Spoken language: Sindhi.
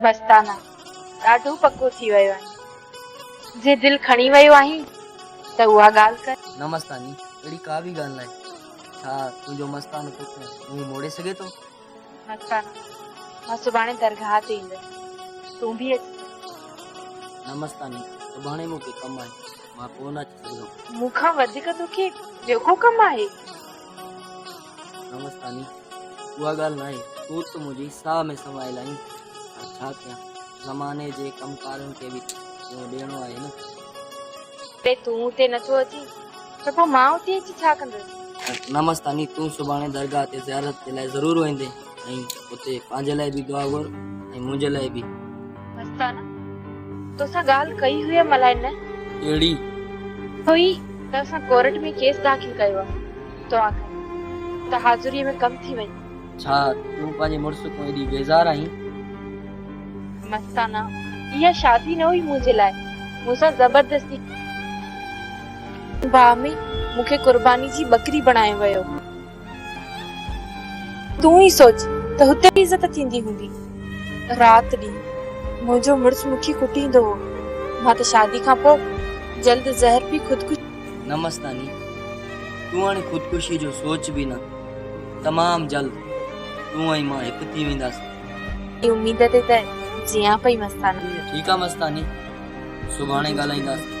مستانا، ڏاڍو پڪو ٿي ويو آهين. جي دل کڻي ويو آهين ته اها ڳالهه ڪر. نه مستاني، اهڙي ڪا به ڳالهه ناهي. ڇا تنهنجو مستانو توکان منهن موڙي سگهي ٿو؟ مستانا، مان سڀاڻي درگاهه تي ايندس. تون به اچجان. نه مستاني، سڀاڻي مون کي ڪم آهي. مان ڪو نه اچي سگهندس. مون کان وڌيڪ توکي ٻيو ڪو ڪم آهي؟ نه مستاني، اها ڳالهه ناهي، تون ته منهنجي ساهه ۾ سمايل آهين، پر ڇا ڪيان، زماني جي ڪم ڪارن کي به منهن ڏيڻو آهي نه. جي تون اتي نٿو اچين ته پوء مان اتي اچي ڇا ڪندس؟ نه مستاني، تون سڀاڻي درگاهه تي زيارت جي لاء ضرور ويندين ۽ اتي پنهنجي لاء به دعا گهر ۽ منهنجي لاء به. مستانه، توسان ڳالهه ڪئي هئم الائي نه؟ ڪهڙي؟ اهو ئي ته اسان ڪورٽ ۾ ڪيس داخل ڪيو آهي. دعا ڪر ته حاضريء ۾ ڪم ٿي وڃي. ڇا تون پنهنجي مڙس کان ايڏي بيزار آهين؟ مستانه، اها شادي نه هئي منهنجي لاء. مون سان زبردستي باهه ۾ مون کي قرباني جي ٻڪري بڻايو ويو. تون ئي سوچ ته هتي به عزت ٿيندي هوندي. رات ڏينهن منهنجو مڙس مون کي ڪٽيندو هو. مان ته شادي کان پوء جلد زهر پي خودڪشي. نه مستاني، تون هاڻي خودڪشيء جو سوچ به نه. تمام جلد تون ۽ مان هڪ ٿي وينداسين. اميد تي ته جيئان پئي مستاني. ٺيڪ آ مستاني، سڀاڻي ڳالهائينداسين.